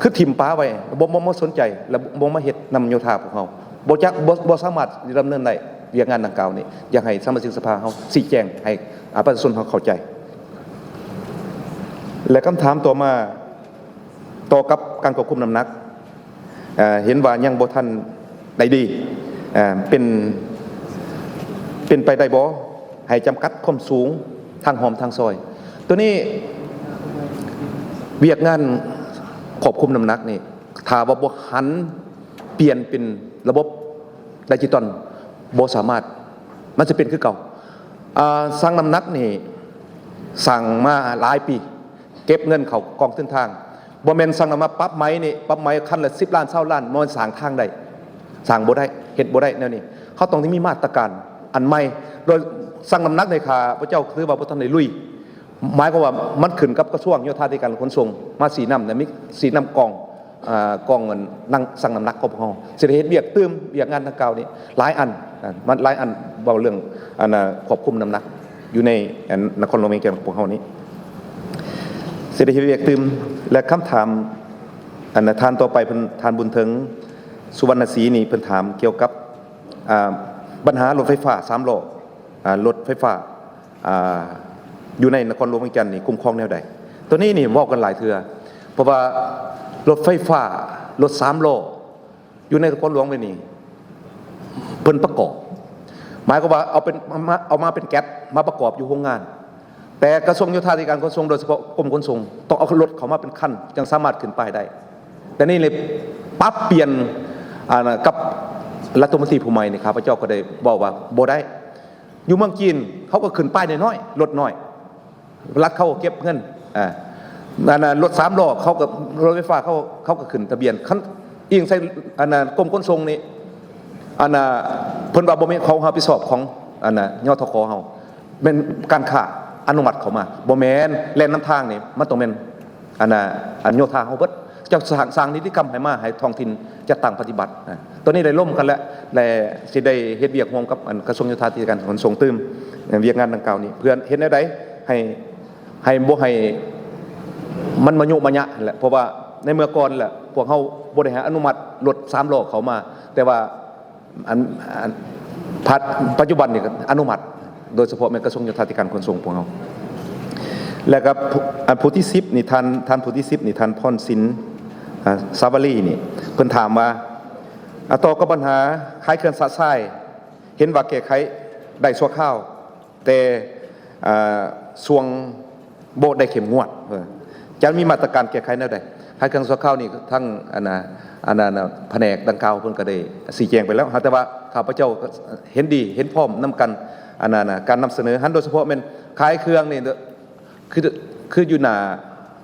ຄືຖິ້ມປະໄວ້ ບໍ່ ບໍ່ ບໍ່ສົນໃຈ ແລະ ບໍ່ມາເຮັດນຳໂຍທາພວກເຮົາ ບໍ່ຈັກ ບໍ່ ບໍ່ສາມາດດຳເນີນໄດ້ວຽກງານດັ່ງກ່າວນີ້. ຢາກໃຫ້ສະມາຊິກສະພາເຮົາຊີ້ແຈງໃຫ້ ອາ ປະຊາຊົນເຮົາເຂົ້າໃຈ. ແລະ ຄຳຖາມຕໍ່ມາ ຕໍ່ກັບການຄວບຄຸມນ້ຳໜັກ ເອີ ເຫັນວ່າຍັງບໍ່ທັນໄດ້ດີ ເປັນ ເປັນໄປໄດ້ບໍ່ ໃຫ້ຈຳກັດຄວາມສູງທາງຮ່ອມທາງຊອຍ? ໂຕນີ້ ວຽກງານຄວບຄຸມນ້ຳໜັກນີ້ ຖ້າວ່າບໍ່ຫັນປ່ຽນເປັນລະບົບດິຈິຕອນ ບໍ່ສາມາດ ມັນຊິເປັນຄືເກົ່າ. ອາ ຊັ່ງນ້ຳໜັກນີ້ ຊັ່ງມາຫຼາຍປີ ເກັບເງິນເຂົ້າກອງທຶນທາງ ບໍ່ແມ່ນສັ່ງແລ້ວມາປັບໃໝນີ້ ປັບໃໝຄັນລະສິບລ້ານ ຊາວລ້ານ ບໍ່ແມ່ນສ້າງທາງໄດ້ ສ້າງບໍ່ໄດ້ ເຮັດບໍ່ໄດ້ແນວນີ້. ເຮົາຕ້ອງໄດ້ມີມາດຕະການອັນໃໝ່ ໂດຍຊັ່ງນ້ຳໜັກໃນຂ້າພະເຈົ້າຖືວ່າບໍ່ທັນໄດ້ລຸຍ ໝາຍຄວາມວ່າມັນຂຶ້ນກັບກະຊວງໂຍທາທິການຂົນສົ່ງ ມາຊີ້ນຳ ແລະ ມີຊີ້ນຳກອງ ອາ ກອງເງິນນັ່ງຊັ່ງນ້ຳໜັກຂອງພວກເຮົາ ຊິໄດ້ເຮັດວຽກຕື່ມ ວຽກງານດັ່ງກ່າວນີ້ຫຼາຍອັນ ອາ ມັນຫຼາຍອັນ ເວົ້າເລື່ອງ ອັນ ອາ ຄວບຄຸມນ້ຳໜັກ ຢູ່ໃນ ອັນ ນະຄອນຫຼວງວຽງຈັນຂອງພວກເຮົານີ້ ຊິໄດ້ເຮັດວຽກຕື່ມ. ແລະ ຄຳຖາມ ອັນ ທ່ານຕໍ່ໄປເພິ່ນ ທ່ານບຸນເຖິງ ສຸວັນນະສີນີ້ ເພິ່ນຖາມກ່ຽວກັບ ອາ ບັນຫາລົດໄຟຟ້າສາມລໍ້ ອາ ລົດໄຟຟ້າ ອາ ຢູ່ໃນນະຄອນຫຼວງວຽງຈັນນີ້ ຄຸ້ມຄອງແນວໃດ? ໂຕນີ້ນີ້ເວົ້າກັນຫຼາຍເທື່ອ ເພາະວ່າລົດໄຟຟ້າ ລົດສາມລໍ້ ຢູ່ໃນນະຄອນຫຼວງວຽງນີ້ ເພິ່ນປະກອບ ໝາຍຄວາມວ່າເອົາເປັນ ມາ ເອົາມາເປັນແກັດ ມາປະກອບຢູ່ໂຮງງານ ແຕ່ກະຊວງໂຍທາທິການຂົນສົ່ງ ໂດຍສະເພາະກົມຂົນສົ່ງ ຕ້ອງເອົາລົດເຂົ້າມາເປັນຄັນ ຈັ່ງສາມາດຂຶ້ນປ້າຍໄດ້. ແຕ່ນີ້ເລີຍປັບປ່ຽນ ອາ ກັບລັດຖະມົນຕີຜູ້ໃໝ່ນີ້ ຂ້າພະເຈົ້າກໍໄດ້ເວົ້າວ່າບໍ່ໄດ້. ຢູ່ເມືອງຈີນ ເຂົາກໍຂຶ້ນປ້າຍນ້ອຍໆ ລົດນ້ອຍ ລັດເຂົາກໍເກັບເງິນ ອາ ອັນນ່າ ລົດສາມລໍ້ ເຂົາກໍ ລົດໄຟຟ້າ ເຂົາ ເຂົາກໍຂຶ້ນທະບຽນ ຄັນອີງໃສ່ ອັນນ່າ ກົມຂົນສົ່ງນີ້ ອັນນ່າ ເພິ່ນວ່າບໍ່ແມ່ນຄວາມຮັບຜິດຊອບຂອງ ອັນນ່າ ຍທຂ ເຮົາ ແມ່ນການຄ້າອະນຸມັດເຂົ້າມາ ບໍ່ແມ່ນ ແລ່ນນຳທາງນີ້ ມັນຕ້ອງແມ່ນ ອັນນ່າ ອັນໂຍທາເຮົາເບິດ ເຈົ້າສ້າງ ສ້າງນິຕິກຳໃຫ້ມາ ໃຫ້ທ້ອງຖິ່ນຈັດຕັ້ງປະຕິບັດ. ອາ ຕອນນີ້ໄດ້ລົມກັນແລ້ວ ແລະ ຊິໄດ້ເຮັດວຽກຮ່ວມກັບ ອັນ ກະຊວງໂຍທາທິການຂົນສົ່ງຕື່ມ ວຽກງານດັ່ງກ່າວນີ້ ເພື່ອເຮັດແນວໃດໃຫ້ ໃຫ້ບໍ່ໃຫ້ມັນມາຍຸມາຍະຫັ້ນແຫຼະ ເພາະວ່າໃນເມື່ອກ່ອນແຫຼະ ພວກເຮົາບໍ່ໄດ້ໃຫ້ອະນຸມັດລົດສາມລໍ້ເຂົ້າມາ ແຕ່ວ່າ ອັນ ອັນ ປັດ ປັດຈຸບັນນີ້ກໍອະນຸມັດ ໂດຍສະເພາະແມ່ນກະຊວງໂຍທາທິການຂົນສົ່ງພວກເຮົາ. ແລ້ວກໍຜູ້ ອັນ ຜູ້ທີສິບນີ້ ທ່ານ ທ່ານຜູ້ທີສິບນີ້ ທ່ານພອນສິນ ອາ ສາວະລີນີ້ ເພິ່ນຖາມວ່າ ອາ ຕໍ່ກັບບັນຫາຂາຍເຄື່ອງຊະຊາຍ ເຫັນວ່າແກ້ໄຂໄດ້ຊົ່ວຄາວ ແຕ່ ອາ ຊ່ວງບໍ່ໄດ້ເຂັ້ມງວດ ເອີ ຈະມີມາດຕະການແກ້ໄຂແນວໃດ? ຂາຍເຄື່ອງຊົ່ວຄາວນີ້ ທັງ ອັນນ່າ ອັນນັ້ນ ພະແນກດັ່ງກ່າວເພິ່ນກໍໄດ້ຊີ້ແຈງໄປແລ້ວ ຫາກແຕ່ວ່າຂ້າພະເຈົ້າກໍເຫັນດີເຫັນພ້ອມນຳກັນ ອັນນັ້ນ ການນຳສະເໜີຫັ້ນ ໂດຍສະເພາະແມ່ນຂາຍເຄື່ອງນີ້ ຄື ຄືຢູ່ໜ້າ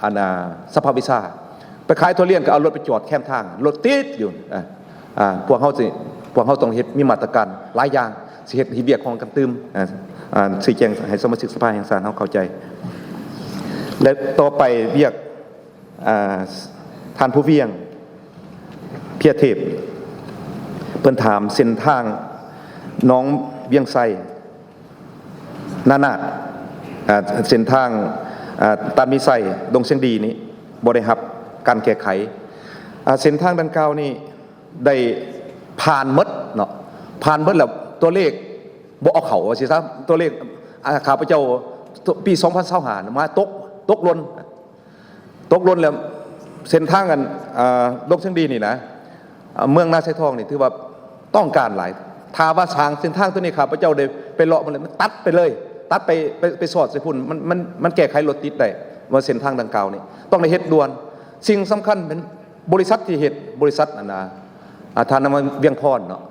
ອັນນ່າ ສະພາວິຊາ ໄປຂາຍທຸລຽນກໍເອົາລົດໄປຈອດແຄມທາງ ລົດຕິດຢູ່ ອາ ອາ ພວກເຮົາຊິ ພວກເຮົາຕ້ອງເຮັດ ມີມາດຕະການຫຼາຍຢ່າງ ຊິເຮັດ ເຮັດວຽກຮ່ວມກັນຕື່ມ ອາ ອາ ຊີ້ແຈງໃຫ້ສະມາຊິກສະພາແຫ່ງຊາດເຮົາເຂົ້າໃຈ. ແລະ ຕໍ່ໄປວຽກ ອາ ທ່ານພູວຽງ ເພຍເທບ ເພິ່ນຖາມເສັ້ນທາງໜອງວຽງໄຊ ນານາດ ອາ ເສັ້ນທາງ ອາ ຕານມີໄຊ ດົງຊຽງດີນີ້ ບໍ່ໄດ້ຮັບການແກ້ໄຂ. ອາ ເສັ້ນທາງດັ່ງກ່າວນີ້ໄດ້ຜ່ານໝົດເນາະ ຜ່ານໝົດແລ້ວ ຕົວເລກບໍ່ເອົາເຂົ້າວ່າຊີ້ຊະ ຕົວເລກ ອາ ຂ້າພະເຈົ້າ ປີສອງພັນຊາວຫ້າ ມາຕົກ ຕົກຫຼົ່ນ ຕົກຫຼົ່ນແລ້ວ ເສັ້ນທາງອັນ ອາ ດົງຊຽງດີນີ້ນະ ອາ ເມືອງນາຊາຍທອງນີ້ ຖືວ່າຕ້ອງການຫຼາຍ ຖ້າວ່າສ້າງເສັ້ນທາງຕົວນີ້ ຂ້າພະເຈົ້າໄດ້ໄປເລາະມັນເລີຍ ມັນຕັດໄປເລີຍ ຕັດໄປ ໄປ ໄປສອດໃສ່ພຸ້ນ ມັນ ມັນ ມັນແກ້ໄຂລົດຕິດໄດ້ ວ່າເສັ້ນທາງດັ່ງກ່າວນີ້ຕ້ອງໄດ້ເຮັດດ່ວນ. ສິ່ງສຳຄັນແມ່ນບໍລິສັດທີ່ເຮັດ ບໍລິສັດ ອັນນ່າ ອາ ທ່ານນຳວຽງພອນເນາະ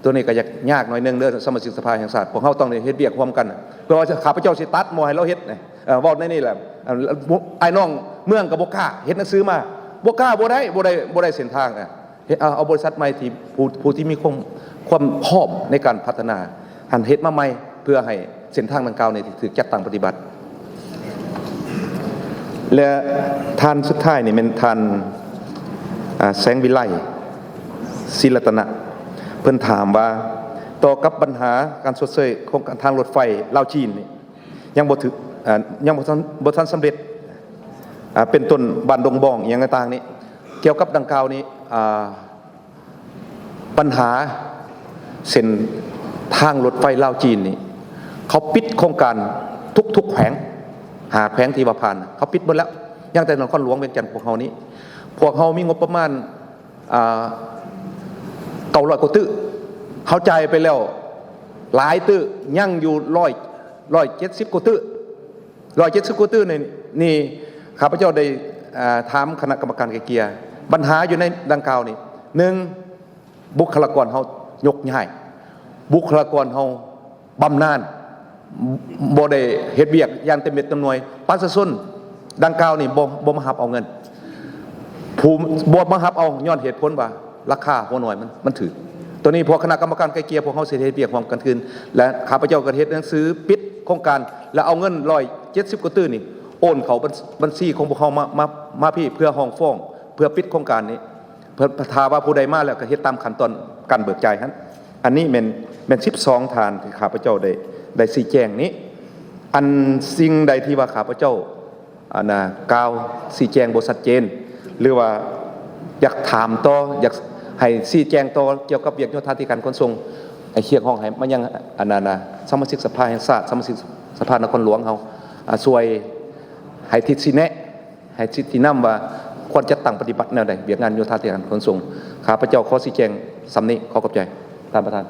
ຕົວນີ້ກໍຍາກ ຍາກໜ້ອຍໜຶ່ງເດີ ສະມາຊິກສະພາແຫ່ງຊາດ ພວກເຮົາຕ້ອງໄດ້ເຮັດວຽກຮ່ວມກັນ ເພື່ອວ່າຂ້າພະເຈົ້າຊິຕັດໝໍໃຫ້ລາວເຮັດ ເອີ ເວົ້າໃນນີ້ແຫຼະ ອ້າຍນ້ອງເມືອງກໍບໍ່ກ້າ ເຮັດໜັງສືມາ ບໍ່ກ້າ ບໍ່ໄດ້ ບໍ່ໄດ້ ບໍ່ໄດ້ເສັ້ນທາງ ເຮັດ ເອົາ ເອົາບໍລິສັດໃໝ່ທີ່ ຜູ້ ຜູ້ທີ່ມີຄວາມ ຄວາມພ້ອມໃນການພັດທະນາຫັ້ນເຮັດມາໃໝ່ ເພື່ອໃຫ້ເສັ້ນທາງດັ່ງກ່າວນີ້ຖືກຈັດຕັ້ງປະຕິບັດ. ແລະ ທ່ານສຸດທ້າຍນີ້ແມ່ນທ່ານ ອາ ແສງວິໄລ ສີລັດຕະນະ ເພິ່ນຖາມວ່າ ຕໍ່ກັບບັນຫາການຊົດເຊີຍໂຄງການທາງລົດໄຟລາວ-ຈີນນີ້ ຍັງບໍ່ຖືກ ອ່າ ຍັງບໍ່ທັນ ບໍ່ທັນສຳເລັດ ອ່າ ເປັນຕົ້ນບ້ານດົງບອງ ອີ່ຫຍັງຕ່າງໆນີ້. ກ່ຽວກັບດັ່ງກ່າວນີ້ ອ່າ ບັນຫາເສັ້ນທາງລົດໄຟລາວຈີນນີ້ ເຂົາປິດໂຄງການທຸກໆແຂວງ ຫ້າແຂວງທີ່ວ່າຜ່ານ ເຂົາປິດໝົດແລ້ວ ຍັງແຕ່ນະຄອນຫຼວງວຽງຈັນພວກເຮົານີ້ ພວກເຮົາມີງົບປະມານ ອ່າ ເກົ້າຮ້ອຍກວ່າຕື້ ເຮົາຈ່າຍໄປແລ້ວຫຼາຍຕື້ ຍັງຢູ່ຮ້ອຍ ຮ້ອຍເຈັດສິບກວ່າຕື້ ຮ້ອຍເຈັດສິບກວ່າຕື້ນີ້ ນີ້ ຂ້າພະເຈົ້າໄດ້ ອ່າ ຖາມຄະນະກຳມະການໄກ່ເກ່ຍ ບັນຫາຢູ່ໃນດັ່ງກ່າວນີ້ ໜຶ່ງ ບຸກຄະລາກອນເຮົາຍົກຍ້າຍ ບຸກຄະລາກອນເຮົາບຳນານ ບໍ່ໄດ້ເຮັດວຽກຢ່າງເຕັມເມັດເຕັມໜ່ວຍ ປະຊາຊົນດັ່ງກ່າວນີ້ບໍ່ ບໍ່ມາຮັບເອົາເງິນ ຜູ້ ບໍ່ມາຮັບເອົາຍ້ອນເຫດຜົນວ່າ ລາຄາຫົວໜ່ວຍມັນ ມັນຖືກ. ໂຕນີ້ພວກຄະນະກຳມະການໄກ່ເກ່ຍ ພວກເຮົາຊິເຮັດວຽກຮ່ວມກັນຄືນ ແລະ ຂ້າພະເຈົ້າກໍເຮັດໜັງສືປິດໂຄງການ ແລະ ເອົາເງິນຮ້ອຍເຈັດສິບກວ່າຕື້ນີ້ໂອນເຂົ້າບັນ ບັນຊີຂອງພວກເຮົາມາ ມາ ມາພີ້ ເພື່ອຮ້ອງຟ້ອງ ເພື່ອປິດໂຄງການນີ້ ເພິ່ນ ຖ້າວ່າຜູ້ໃດມາແລ້ວກໍເຮັດຕາມຂັ້ນຕອນການເບີກຈ່າຍຫັ້ນ. ອັນນີ້ແມ່ນ ແມ່ນສິບສອງທ່ານທີ່ຂ້າພະເຈົ້າໄດ້ ໄດ້ຊີ້ແຈງນີ້. ອັນສິ່ງໃດທີ່ວ່າຂ້າພະເຈົ້າ ອັນນ່າ ກ່າວຊີ້ແຈງບໍ່ຊັດເຈນ ຫຼືວ່າຢາກຖາມຕໍ່ ຢາກໃຫ້ຊີ້ແຈງຕໍ່ກ່ຽວກັບວຽກໂຍທາທິການຂົນສົ່ງ ໃຫ້ຮຽກຮ້ອງໃຫ້ມາຍັງ ອັນນັ້ນນະ ສະມາຊິກສະພາແຫ່ງຊາດ ສະມາຊິກສະພານະຄອນຫຼວງເຮົາ ອາ ຊ່ວຍໃຫ້ທິດຊີ້ແນະ ໃຫ້ທິດຊີ້ນຳວ່າຄວນຈັດຕັ້ງປະຕິບັດແນວໃດ ວຽກງານໂຍທາທິການຂົນສົ່ງ. ຂ້າພະເຈົ້າຂໍຊີ້ແຈງສ່ຳນີ້ ຂໍຂອບໃຈທ່ານປະທານ.